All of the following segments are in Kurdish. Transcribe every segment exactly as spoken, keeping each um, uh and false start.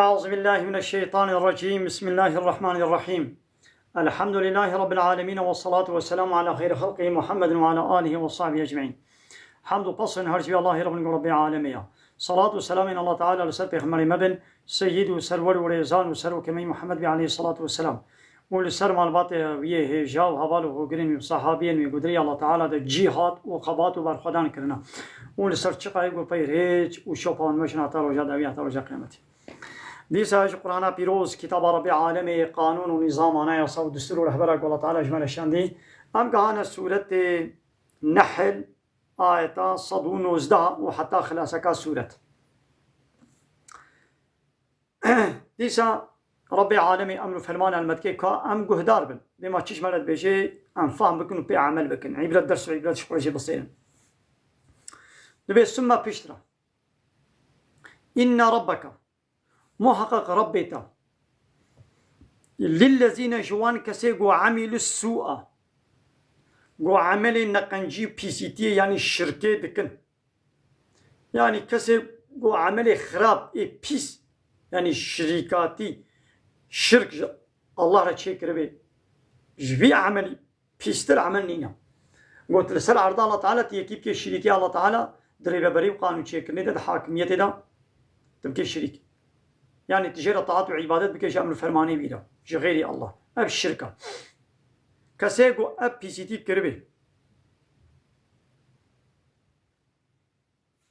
أعوذ بالله من الشيطان الرجيم. بسم الله الرحمن الرحيم. الحمد لله رب العالمين، والصلاة والسلام على خير خلقه محمد وعلى آله وصحبه أجمعين. Hamd û pesên her ji Allahê Rabbin Rabbê alemê ya. Salat û selamên Allah Teala li ser Pêxemberê me bin, Seyyid û Serwer û Rêzan û Serokê me Muhammed bî aleyhissalatu vesselam. Û li ser malbatê wî yê hêja û heval û hogirên wî û sahabiyên wî gudirî Allah Teala de cîhat û xebat û berxwedan kirina. Û li ser çiqayê ku pey rêç û şopa wan meşin heta roja dawî, heta roja qiyametê. Dîsa ji Qur'ana pîroz, kitaba Rabbê alemê, qanûn û nîzam, anayasa û destûr û rehbera ku Allah Teala ji me re şandî, em gehane sûretê Nehl, ayeta sed û nozdeh û heta xilaseka sûret. Dîsa Rabbê alemê emr û ferman el me dike ka em guhdar bin. Dema çi ji me re dibêje, em fehm bikin û pê emel bikin. Îbret, ders û îbret ji xwe jê bisêrin. Dibê sümme piştre. Inne rabbeke. Muheqeq Rabbê te. Lillezîne, ji wan kesê ku emîlus sû'a, ku emelê neqencî, pîsîtiyê, yanî şirkê dikin. Yanî kesê ku emelê xirab ê pîs, yanî şirîkatî, şirk ji Allah re çêkiribê, ji vî emelî pîstir emel nîne. Got, li ser erda Allah Teala tu yekî bikê şirîkê Allah Teala, di rêveberî û qanûn çêkirinê de, di hakimiyetê de tu bikê şirîk. Yanî tu jê re taat û îbadet bikê ji emr û fermanê wî re, ji xeyrî Allah. Ev şirk e. Kesê ku ev pîsîtî kiribê,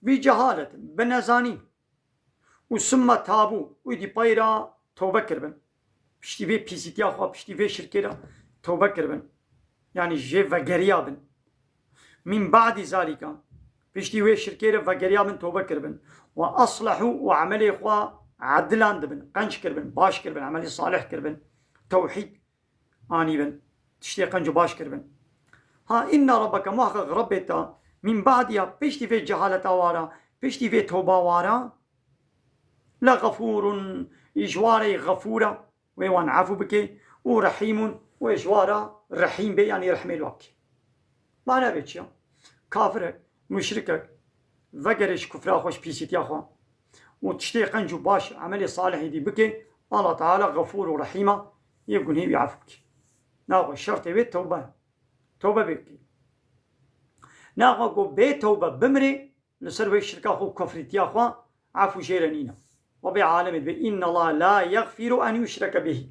bi cehaletin, bi nezanîn. Û sümme tabû, û dî pey re tewbe kiribin. Piştî vê pîsîtiya xwe, piştî vê şirkê re tewbe kiribin. Yanî jê vegeriya bin. Min ba'dî zalîka, piştî wê şirkê re vegeriya bin, tewbe kiribin. Ve aslehû, û emelê xwe edilan dibin, qenc kiribin, baş kiribin, emelê salih kiribin. Tewhîd anîbin, tiştê qenc û baş kiribin. Ha, inna rabbeke, muheqeq Rabbê te, min ba'diha, piştî vê cehaleta wara, piştî vê toba wara, le xefûrun, ji warê xefûr e, wê wan efû bike, û rehîmun, wê ji wara rehîm be, yanî rehmê li wa bike. Mane vê çi ya? Kafirek, muşrikek, vegerê ji kufra xwe, ji pîsîtiya xwe û tiştê qenc û baş, emelê salihê dî bike, Allah Teala xefûr û rehîm e, yê gunhê wî efû bike. Naxwe şertê wê tewbe ye. Tewbe bike. Naxwe ku bê tewbe bimrê, li ser wê şirka xwe û kufrîtiya xwe efû jê re nîne. Rabbê alemê dibê, inna Allah la yexfiru en yuşreke bihî.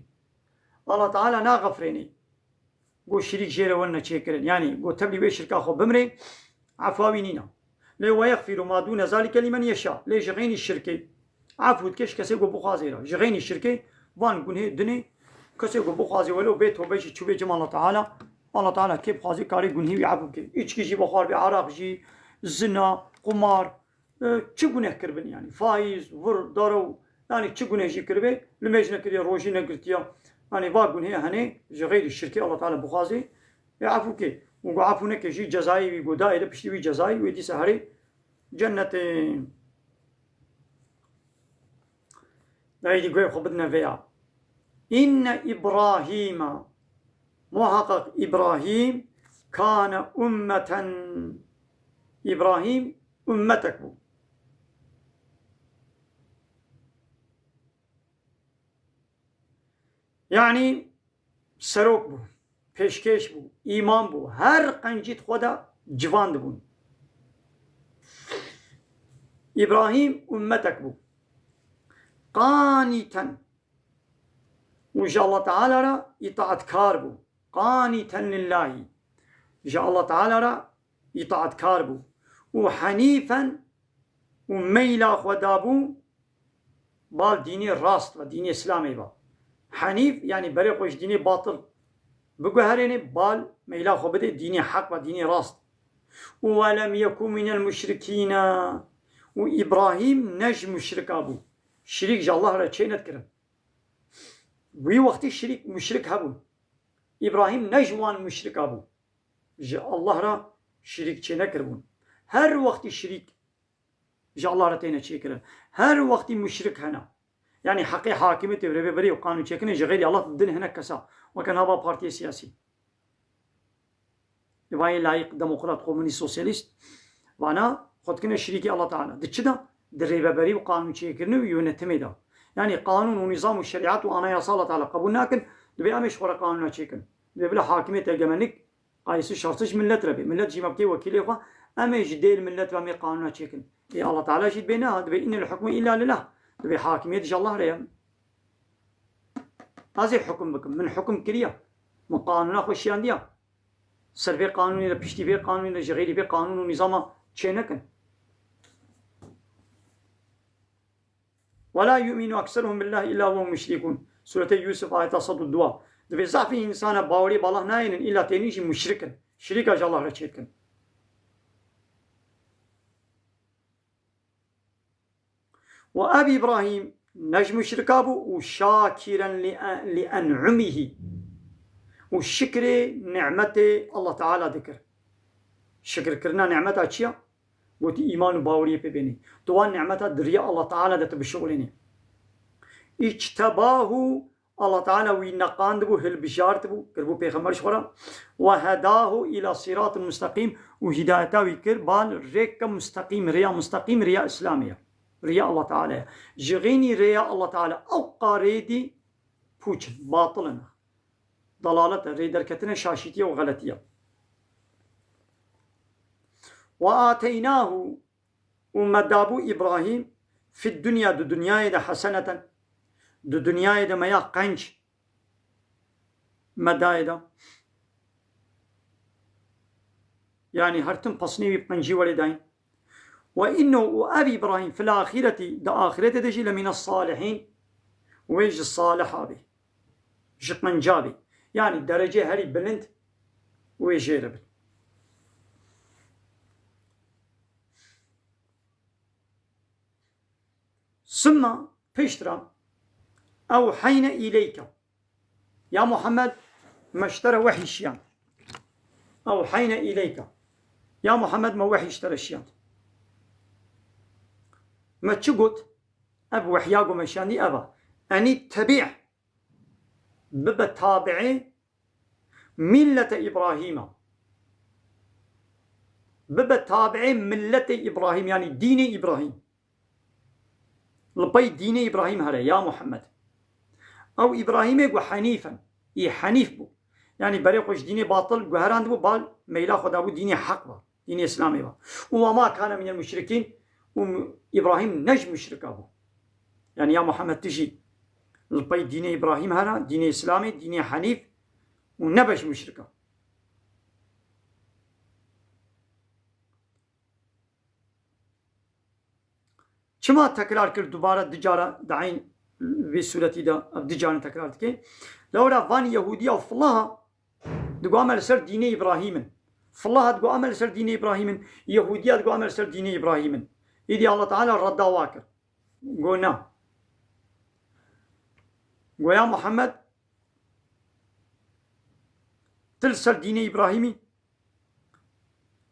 Allah Teala naxefrênê ku şirîk jê re werne çêkirin. Yanî ku tevlî wê şirka xwe bimrê, efa wî nîne. Lê we yexfiru ma dûne zalîke lîmen yeşa. Lê ji xeynî şirkê efû dike ji kesê ku bixwazê re. Ji xeynî şirkê, van gunhê dinê, kesê ku bixwazê welo bê tobe jî çûbê cem Allah Teala, Allah Teala kê bixwazê karê gunhê wî efû bike. Îçkî jî bixwar bê, araq jî, zina, qumar, e, çi guneh kiribin yanî, faiz, vir, darew, yanî çi guneh jî kiribê, limêj nekiriye, rojî negirtiye. Yanî va gunhê henê ji xeyrî şirkê Allah Teala bixwazê, ê efû ke. Û ku efû neke jî cezayê wî ku dayê de, piştî wî cezayê wê dîsa herê cennetê. Dayê dî guhê xwe bidine vê ya. Inne Îbrahîme, muheqeq Îbrahîm, kane ummeten, Îbrahîm ummetek bû. Yanî serok bû, pêşkêş bû, îmam bû, her qencî di xwe de civan dibûn. Îbrahîm ummetek bû. Qanîten. Û ji Allah Teala re îtaatkar bû. Qanîten lillahî. Ji Allah Teala re îtaatkar bû. Û henîfen, û meyla xwe dabû bal dînê rast ve, dînê Îslamê ve. Henîf, yanî berê xwe ji dînê batil biguherênê, bal meyla xwe bidê dînê heq ve, dînê rast. Û we lem yeku minel muşrikîne. Û Îbrahîm ne ji muşrika bû. Şirîk ji Allah re çê nedikirin. Wî wextî şirîk, muşrik hebûn. Îbrahîm ne ji wan muşrika bû. Ji Allah re şirîk çê nekiribûn. Her wextî şirîk ji Allah re têne çêkirin. Her wextî muşrik hene. Yanî heqê hakimiyetê û rêveberî û qanûn çêkirinê ji xeyrî Allah didin hinek kesa. Weke nava partiyê siyasî. Li vayê layîq, demokrat, komunîst, sosyalîst, vana xwe dikine şirîkê Allah Teala. Di çi de? Di rêveberî û qanûn çêkirinê û yönetimê de. Yanî qanûn û nîzam û şerîet û anayasa Allah Teala qebûl nakin, divê em ê ji xwe re qanûna çêkin. Divê bila hakimiyet egemenlik qayîsî şertî ji millet re bê. Millet jî me bikê wekîlê xwe, em ê ji dêl millet ve em ê qanûna çêkin. Ê Allah Teala jî dibê ne, dibê innel hukmu illa lillah. Dibê hakimiyet ji Allah re ye. Ez ê hukum bikim. Min hukum kiriye. Min qanûna xwe şiyandiye. Ser vê qanûnê re, piştî vê qanûnê re, ji xêrî vê qanûn û nîzama çê nekin. "Ve la yu'minu ekseruhum billahi illa ve hum müşrikun." Sûretê Yûsif, ayeta sed û dua. Divê zafî însana bawerî bi Allah nayênin, îlla tênî jî muşrik in. Şirîka ji Allah re çêdikin. Û ev Îbrahîm ne ji muşrika bû û şakiren li, li en'umihi. Û şikrê nimetê Allah Teala dikir. Şikirkirina nimeta çi ya? Gotî, îman û baweriyê pê bênî. Tu wan nimeta di riya Allah Teala de tu bişuxulînî. Îctebahu, Allah Teala wî neqandibû, hilbijartibû, kiribû pêxember ji xwe re. Ve hedahu ila siratin mustaqîm, û hîdayeta wî kir, bal rêka mustaqîm, riya mustaqîm, riya Îslamê ye. Riya Allah Teala ye. Ji xênî rêya Allah Teala ew qarêdî pûç in, batil in. Dalalet e, rêderketin e, şaşîtî ye û xeletî ye. Ve ateynahu, û me dabû Îbrahîm, fid dunya, di dinyayê de, heseneten, di dinyayê de me ya qenc me dayê de. Yanî her tim pesnê wî bi qencî werê dayîn. Ve innehu, û ev Îbrahîm, fil axîretî, di axîretê de jî, lemîne salihîn, wê ji saliha bê. Ji qenca bê. Yanî derecê herî bilind wê jê re bin. Summa, piştre, ewheyne îleyke. Ya Muhammed, me ji te re wehî şiyand. Ewheyne îleyke. Ya Muhammed, me wehî ji te re şiyand. Me çi got? Ev wehya ku me şiyandî ev e. Enî tebî, bibe tabi'ê millete Îbrahîma. Bibe tabi'ê milletê Îbrahîm, yanî dînê Îbrahîm. Li pey dînê Îbrahîm here, ya Muhammed. Ew Îbrahîmê ku henîf in, î henîf bû. Yanî berê xwe ji dînê batil guherandibû, bal meyla xwe dabû dînê heq ve, dînê Îslamê ve. Û ve ma kane minel muşrikîn, û Îbrahîm ne ji muşrika bû. Yanî ya Muhammed, tu jî li pey dînê Îbrahîm here, dînê Îslamê, dînê henîf, û nebe ji muşrika. Çima tekrar kir dubare du cara di eyn vê sûretî de, ev du carin tekrar dike? Lewra van Yehûdiya û filaha digo em li ser dînê Îbrahîm in. Filaha digo em li ser dînê Îbrahîm in. Yehûdiya digo em li ser dînê Îbrahîm in. Îdî Allah Teala redda wa kir. Go na. Go ya Muhammed, tu li ser dînê Îbrahîmî?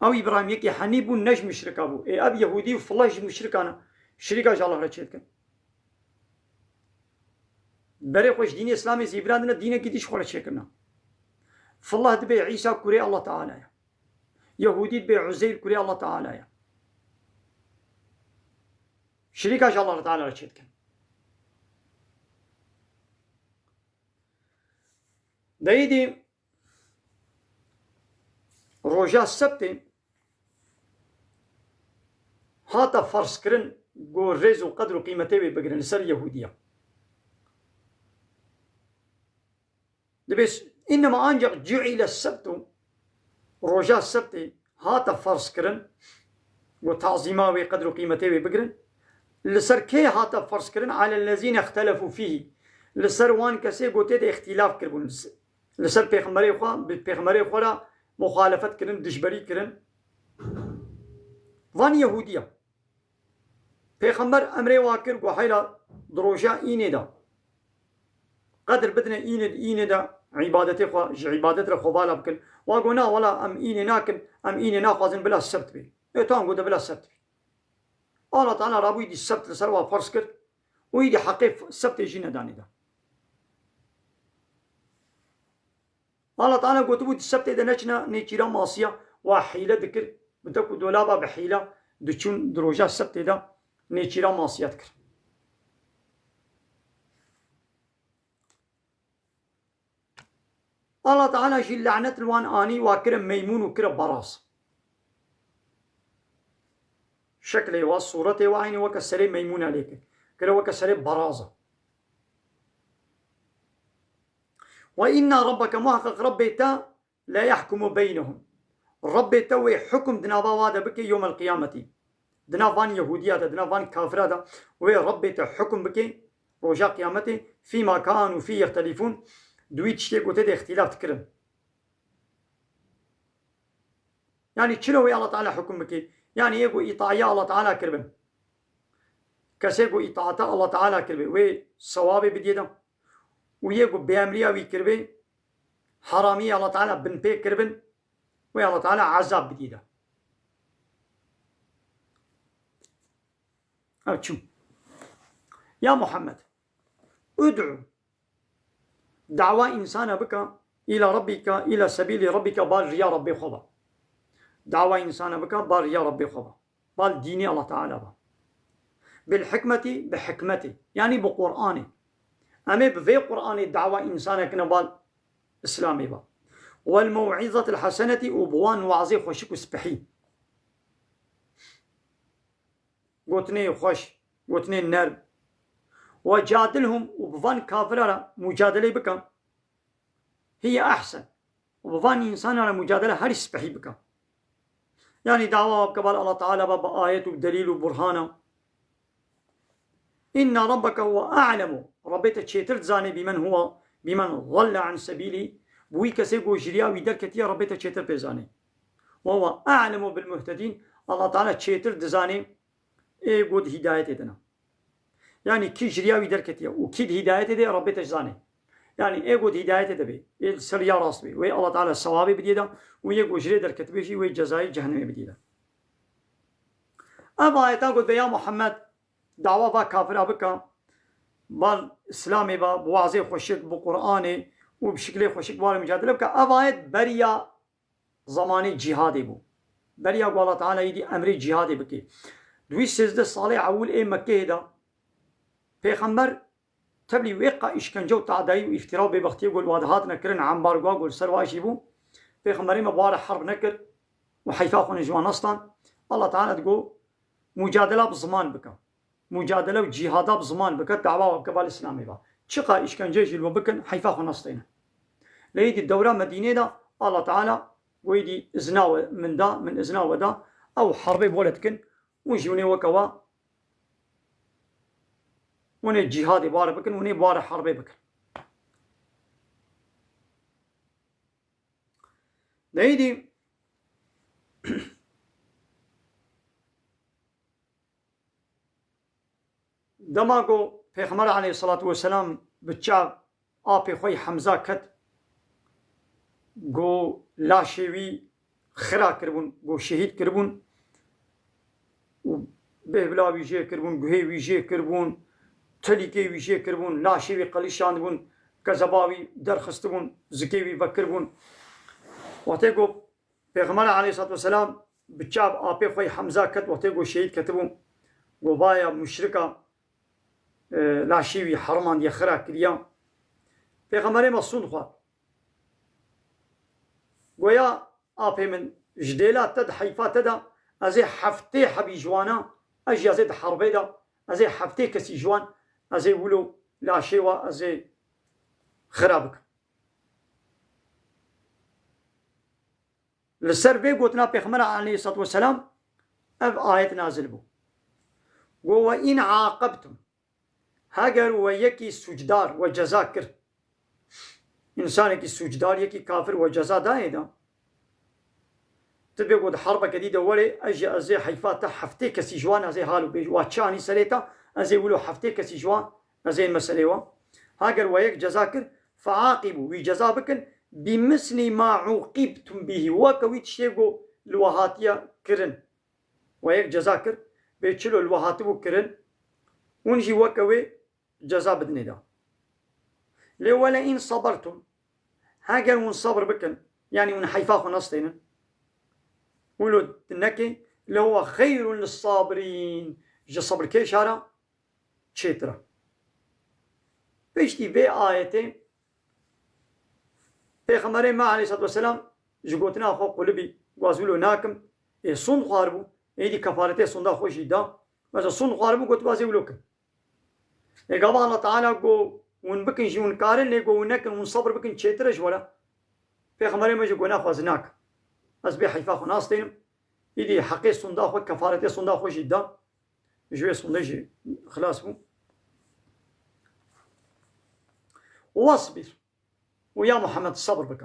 Ew Îbrahîm yekî henîf bû, ne ji muşrika bû. Ê ev Yehûdî û filah ji muşrikan e. Şirîka ji Allah re çêdikin. Berê xwe ji dînê Îslamê zîvirandine, dînekî dî ji xwe re çêkirine. Filah dibê Îsa kurê Allah Teala ye. Yehûdî dibê Uzeyr kurê Allah Teala ye. Şirîka ji Allah Teala re çêdikin. Deyîdî roja sebtê hate ferzkirin ku rêz û qedr û qîmetê wê bigirin li ser Yehûdiya. Dibê s-, innema ancak cu'ile sebtu, roja sebtê hate ferzkirin ku tazîma wê, qedr û qîmetê wê bigirin. Li ser kê hate ferzkirin? Alellezîne ixtelefu fîhî. Li ser wan kesê ku tê de îxtîlaf kiribûn. Li ser pêxemberê xwe, bi pêxemberê xwe re muxalefet kirin, dijberî kirin. Van Yehûdiya. Pêxember emrê wa kir ku heyra di roja înê de qedr bidine înê, înê de îbadetê xwe, ji îbadet re xwe vala bikin. Wa got, na, wela em înê nakin, em înê naxwazin, bila sebt bê. Ê, tamam, gote bila sebt bê. Allah Teala rabû îdî sebt li ser wa ferz kir û îdî heqê f-, sebtê jî nedanê de. Allah Teala gotibû di sebtê de neçine nêçîra masiya, wa hîle dikir, bi dek û dolaba bi hîle diçûn di roja sebtê de nêçîra masiya dikir. Allah Teala jî lanet li wan anî, wa kire meymûn û kire baraz. Şeklê wa, sûretê wa eynî weke serê meymûna lê kir. Kire weke serê baraza. Ve inna rabbeke, muheqeq Rebbê te, le yahkumu beynehum. Rebbê te wê hukum di nava wa de bike yewmel qiyameti. Di nav van Yehûdiya de, di nav van kafira de wê Rebbê te hukum bike roja qiyametê, fîma kanu fî yextelîfûn, di wî tiştê ku tê de îxtîlaf dikirin. Yanî çilo wê Allah Teala hukum bike? Yanî yê ku îtaiya Allah Teala kiribin. Kesê ku îtaata Allah Teala kiribe, wê sewabê bidiyê de. Û yê ku bêemriya wî kiribe, haramiyê Allah Teala binpê kiribin, wê Allah Teala ezab bidiyê de. Ev çû. Ya Muhammed, ud'u, dawa însana bike, îla rabbike, îla sebîlî rabbike, bal riya Rabbê xwe be. Dawa însana bike, bal riya Rabbê xwe be. Bal dînê Allah Teala be. Bil hikmetî, bi hikmetê. Yanî bi Qur'anê. Em ê bi vê Qur'anê dawa însana kine bal Îslamê be. Wel mew'izatil hasenetî, û bi wan wazê xweşik û spehî. Gotinê xweş, gotinê nerm. Ve cadilhum, û bi van kafira re mucadelê bike. Hiye ehsen. Û bi van însana re mucadele herî spehî bike. Yanî dawa bike bal Allah Teala be bi ayet û delîl û burhana. Inna rabbeke huve a'lemu. Rebbê te çêtir dizanê bîmen huve, bîmen zalle an sebîlî. Bi wî kesê ku ji riya wî derketiye, Rebbê te çêtir pê zanê. Ve huve a'lemu bil muhtedîn. Allah Teala çêtir dizanê ê ku di hîdayetê de ne. Yanî kî ji riya wî derketiye û kî di hîdayetê de ye, Rebbê te ji zanê. Yanî ê ku di hîdayetê de bê, ê li ser riya rast bê, wê Allah Teala sewabê bidiyê de, û yê ku ji rê derketibê jî wê cezayê cehennemê bidiyê de. Ev ayeta got ve ya Muhammed, dawa va kafira bike, bal Îslamê be, bi wazê xweşik, bi Qur'anê û bi şiklê xweşik bi wan re mucadele bike. Ev ayet beriya zemanê cîhadê bû. Beriya ku Allah Teala êdî emrê cîhadê bike. Di wî sêzdeh salê ewil ê Mekkeyê de Pêxember teblî wê qa îşkence û tadayî û îftira û bêbextiyê ku li wa dihatine kirin, embargoa ku li ser wa jî bû, Pêxemberê me bi wa re herb nekir û heyfa xwe ne ji wan nestan. Allah Teala digo, mucadela bi ziman bike. Mucadele û cîhada bi ziman bike, dawa we bike bal Îslamê be. Çiqa îşkence jî li we bikin, heyfa xwe nesteyne. Lê êdî dewra Medînê de Allah Teala got êdî izna we min da, min izna we da, ew herbê bole dikin, hûn jî hûnê weke we, hûnê cîhadê bi wa re bikin, hûnê bi wa re herbê bikin. Lê êdî Dema ku Pêxember aleyhisselatu vesselam bi çav apê xwe yî Hemza ket, ku laşê wî xira kiribûn, ku şehîd kiribûn û bêhvila wî jê kiribûn, guhê wî jê kiribûn, tilîkê wî jê kiribûn, laşê wî qelîşandibûn, kezeba wî derxistibûn, zikê wî vekiribûn. Wextê ku Pêxember aleyhisselatu vesselam bi çav apê xwe yî Hemza ket, wextê ku şehîd ketibû, ku vaya muşrika, e, laşî wî herimandiye, xira kiriya. Pêxemberê me sûnd xwar. Goya apê min, ji dêla te de, heyfa te de, ez ê heftê hebî ji wana, ez jî ez ê di herbê de, ez ê heftê kesî ji wan, ez ê wilo laşê wa, ez ê xira bikim. Li ser vê gotina Pêxember aleyhisselatu vesselam ev ayet nazil bû. Go, "Ve in aqebtum." Heger we yekî sûcdar we ceza kir. Însanekî sûcdar, yekî kafir we ceza dayê da. Tu bê got herbeke dî de werê, ez jî ez ê heyfa te heftê kesî ji wan ez ê hal û bêj. Wa çi anî serê te, ez ê wilo heftê kesî ji wan ez ê meselê wan. Heger we yek ceza kir, feaqîbû, wî ceza bikin, bî mislî ma uqîbtum bîhî. Weke wî tiştê ku li we hatiye kirin. We yek ceza kir, bê çilo li we hatibû kirin, hûn jî weke wê ceza bidinê da. Lê wele in sabertum, heger hûn sabir bikin, yanî hûn heyfa xwe nestênin, wilo nekê, lehuwe xeyrun lis sabirîn, ji sabirkêşa re çêtir e. Piştî vê ayetê Pêxemberê me aleyhissalatu vesselam ji gotina xwe qulibî, got ez wilo nakim. Ê sund xwaribû, êdî kefaretê sunda xwe jî da. Mesela sund xwaribû, got ez ê wilo kim. Ê gava Allah Teala got hûn bikin jî hûn karin, lê got hûn nekin, hûn sebir bikin çêtir e ji we re. Pêxemberê me jî got naxwe ez nakim. Ez bê heyfa xwe nastênim. Îdî heqê sunda xwe, kefaretê sunda xwe jî da. Ji wê sundê jî xilas bû. Wasbir. û ya Muhammed, sebr bike.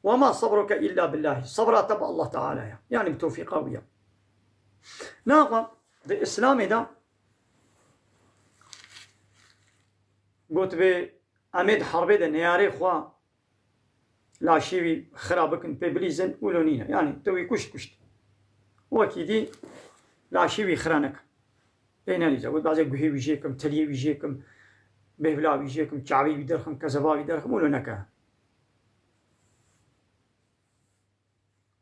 Ve ma sebruke illa billahi. Sebra te bi Allah Teala ye. Yani bi tewfîqa wî ye. Naxwe di Îslamê de gotibê, em ê di herbê de neyarê xwe laşê wî xira bikin, pê bilîzin, wilo nîne. Yani te wî kuşt, kuşt. Wekî dî laşê wî xira nekin. Pê nelîze. Got, bazê guhê wî jê kim, teliyê wî jê kim, bêvla wî jê kim, çavê wî derxim, kezeba wî derxim, wilo neke.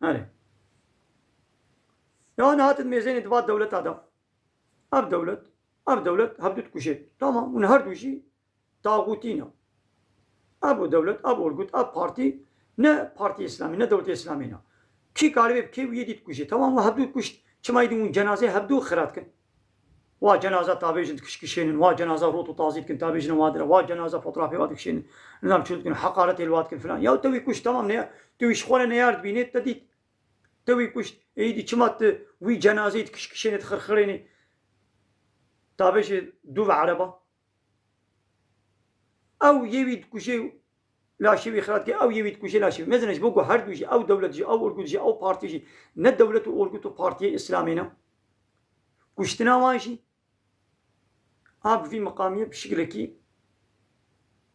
Erê. Ya ne hatin mêzênê diva dewleta de. Ev dewlet, ev dewlet hevdu dikuşê. Tamam, hûn her du jî taxûtî ne. Ev o dewlet, ev orgut, ev partî ne partî Îslamî, ne dewletê Îslamî ne. Kî karibê bi kê wî yê dî dikujê. Tamam, we hevdû kuşt. Çima yê dî hûn cenazeyê hevdû xira dikin? Wa cenaza tabêjin dikişkişênin, wa cenaza rot û tazî dikin, tabêjin wa dire, wa cenaza fotoğrafê wa dikişênin. Nizam çû dikin, heqaretê li wa dikin filan. Ya te wî kuşt, tamam, ne, tu wî ji xwe re neyar dibînê, te dît. Te wî kuşt. Ê dî çima tu wî cenazeyê dikişkişênê, dixirxirênê? Tabêjê dû ve ereba. Ew yê wî dikuje, laşê wî xira dike, ew yê wî dikuje, laşê wî. Mezin ji bo ku her du jî, ew dewlet jî, ew orgut jî, ew partî jî, ne dewlet û orgut û partiyê Îslamê ne. Kuştina wan jî, a bi vî miqamiyê bi şikilekî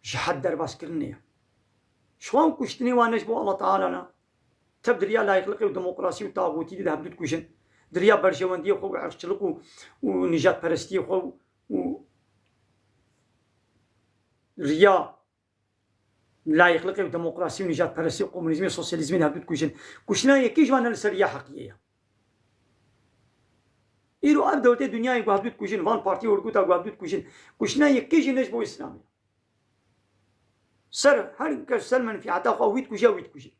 ji hed derbas kirinê ye. Ji xwe kuştinê wan ne ji bo Allah Teala ne. Tev di riya layıklıkê û demokrasî û taxûtî de hevdu dikujin. Di riya berjewendiyê xwe û irqçilik û, û nijadperestiyê xwe û riya layıklıkê û demokrasî û nijadperestî û komunîzmê, sosyalîzmê hevdu dikujin. Kuştina yekê ji wan ne li ser riya heqiyê ye. Îro ev dewletê dinyayê ku hevdu dikujin, van partî orguta ku hevdu dikujin. Kuştina yekê jî ne ji bo Îslamê. Ser her kes ser menfîata xwe wî dikuje, wî dikuje.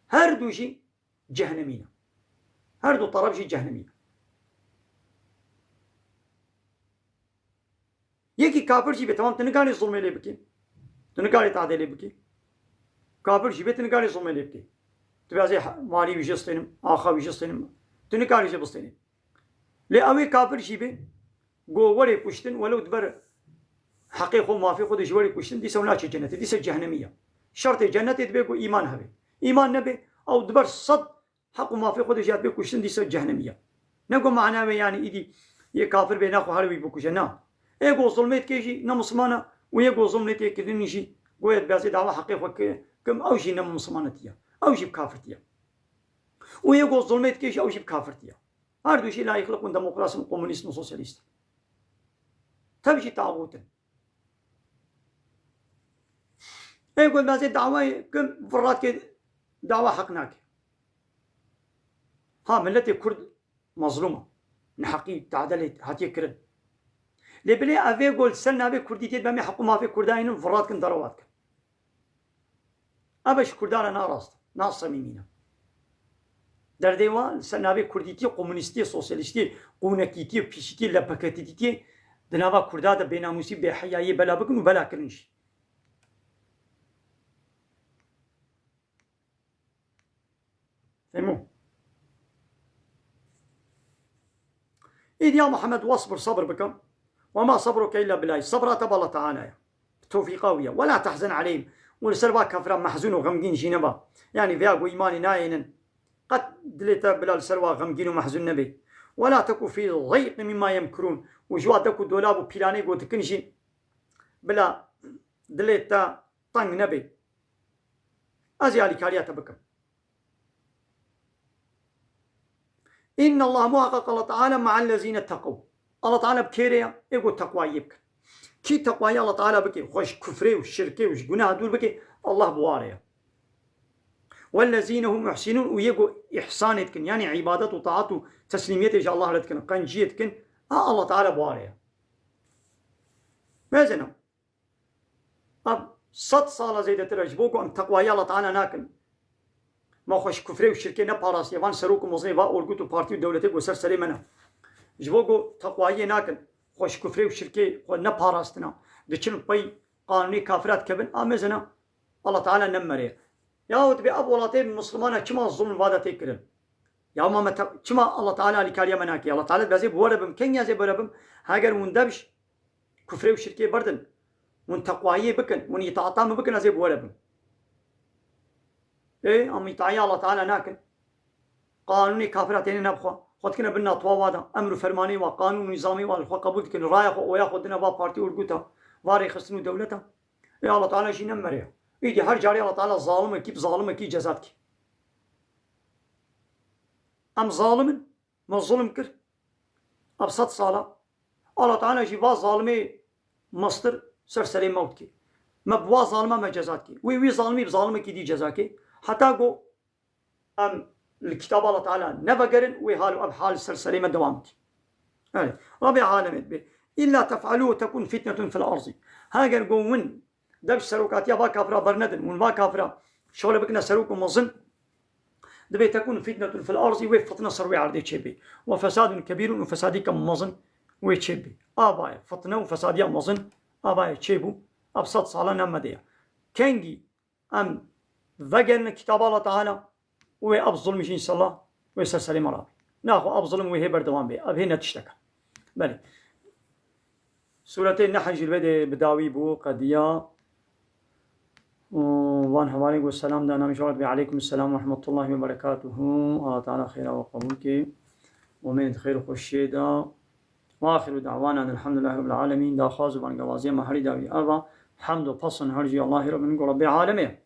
Her du jî cehnemî ne. Her du teref jî cehnemî ne. Yekî kafir jî be, tamam, tu nikarî zulmê lê bikî. Tu nikarî tadê lê bikî. Kafir jî be, tu nikarî zulmê lê bikî. Tu bê ez ê he-, malî wî jê stênim, axa wî jê stênim. Tu nikarî jê bistênî. Lê ew ê kafir jî be, go werê kuştin, welew di ber heqê xwe, mafê xwe de ji werê kuştin, dîsa ew naçe cenetê, dîsa cehnemî ye. Şertê cenetê dibe ku îman hebe. Îman nebe, ew di ber sed heq û mafê xwe de jî hatibê kuştin, dîsa cehnemî ye. Ne ku mana wê, yanî îdî yê kafir bê, naxwe her wî bikuje, na. Ê ku zulmê dike jî ne misilman e û yê ku zulmê tê kirinî jî, goya dibê ez ê dawa heqê xwe ki-, kim, ew jî ne misilmanetî ye. Ew jî bi kafirtî ye. Û yê ku zulmê dike jî, ew jî bi kafirtî ye. Her du jî layıklık û demokrasî û komunîst û sosyalîst. Tev jî taxût in. Ê ku dibê ez ê dawa kim, virrat ke dawa heq nake. Ha, milletê Kurd mezlûm e. Neheqî, tadê lê hatiye kirin. Lê bilê ev ê ku li ser navê Kurdîtiyê dibe em ê heq û mafê Kurdan yên virrat kin, derewa dikin. Ev ji Kurdan re narast, nasemîmî ne. Derdê wan li ser navê Kurdîtiyê, komunîstiyê, sosyalîstiyê, qûnekîtiyê, pîşikiyê, lepeketîtiyê di nava Kurda de bênamûsî, bêheyayiyê bela bikin û bela kirin jî. Fehmo. Îdî ya Muhammed, wasbir, sabir bike. Ve ma sabruke illa billahi. Sabra te bi Allah Teala ye. Bi tewfîqa wî ye. Ve la tehzen aleyhim. Û li ser va kafira mehzûn û xemgîn jî neba. Yanî vêya ku îmanê nayênin. Qet dilê te bila li ser wa xemgîn û mehzûn nebe. Ve la teku fî dayqin mimma yemkurûn. Û ji wa dek û dolab û pîlanê ku dikin jî bila dilê te teng nebe. Ez ê alîkariya te bikim. Înne Allah, muhakkak Allah Teala, me'ellezîne teqew. Allah Teala bi kê re ye? Ê ku teqwayiyê bikin. Kî teqwayî Allah Teala bike, xwe ji kufrê û şirkê û ji guneha dûr bike, Allah bi wa re ye. Wellezîne hum muhsinûn, û yê ku îhsanê dikin, yanî îbadet û taat û teslîmiyetê ji Allah re dikin, qenciyê dikin, ha Allah Teala bi wa re ye. Mezin e. Ev Sed sala zêdetir e, ji bo ku em teqwayî Allah Teala nakin. Ma xwe ji kufrê û şirkê neparastiye, van serok û mezin, va orgut û partî û dewletê ku ser serê me ne. Ji bo ku teqwayiyê nakin, xwe ji kufrê û şirkê xwe neparastina, diçin pey qanûnê kafira dikevin, a mezina Allah Teala nemeriye. Yahu dibê ev welatê Mislimana çima zulm vada tê kirin? Ya ma me te-, çima Allah Teala alîkariya me nake? Allah Teala dibê ez ê bi we re bim. Kengî ez ê bi we re bim? Heger hûn dev ji kufrê û şirkê berdin, hûn teqwayiyê bikin, hûn îtaata min bikin, ez ê bi we re bim. Ê, em îtaayê Allah Teala nakin. Qanûnê kafira têne nebxwe. Xwe dikine bin natwa wa de. Emr û fermanê wa, qanûn û nîzamê wa li xwe qebûl dikin. Raya xwe, oya xwe dine va partî û orguta, va rêxistin û dewleta. Ê, Allah Teala jî nemeriya. Îdî her carê Allah Teala zalimekî bi zalimekî ceza dike. Em zalim in, me zulm kir. Ev sed sala. Allah Teala jî va zalimê mestir ser serê me dike. Me bi wa zalima me ceza dike. Wî, wî zalimî bi zalimekî dî ceza ke. Heta ku em li kitaba Allah Teala nevegerin, wê hal û ev hal ser serê me dewam dike. Evet. Rabê alemê dibê. Îlla tef'alû tekûn fitnetun fil arzî. Heger ku win dev ji serokatiya va kafira bernedin, hûn va kafira şole bikine serok û mezin, dibê tekûn fitnetun fil arzî, wê fitne ser wê erdê çêbê. Ve fesadun kebîrun, û fesadîke mezin wê çêbê. Ava ye, fitne û fesadiya mezin ava ye çêbû, ev sed sala ne me de ye. Kengî em vegerine kitaba Allah Teala û wê ev zulm jî înşallah wê ser serê me rabê. Naxwe ev zulm wê hê berdewam bê. Ev hê ne tiştek e. Belê. Sûretê Nehl jî li vê de bi dawî bû, qediya. Û van hevalên ku selam da, namî şorat bê, aleykum selam ve rahmetullahi ve berekatuhu. Allah Teala xêra we qebûl ke. Û me di xêr û xweşiyê da. Ve axiru da'wana elhamdulillahi rabbil alemîn. Daxwaz û bangewaziya me herî dawî eva. Hemd û pesn her jî Allahî re bin ku Rabbê alemê.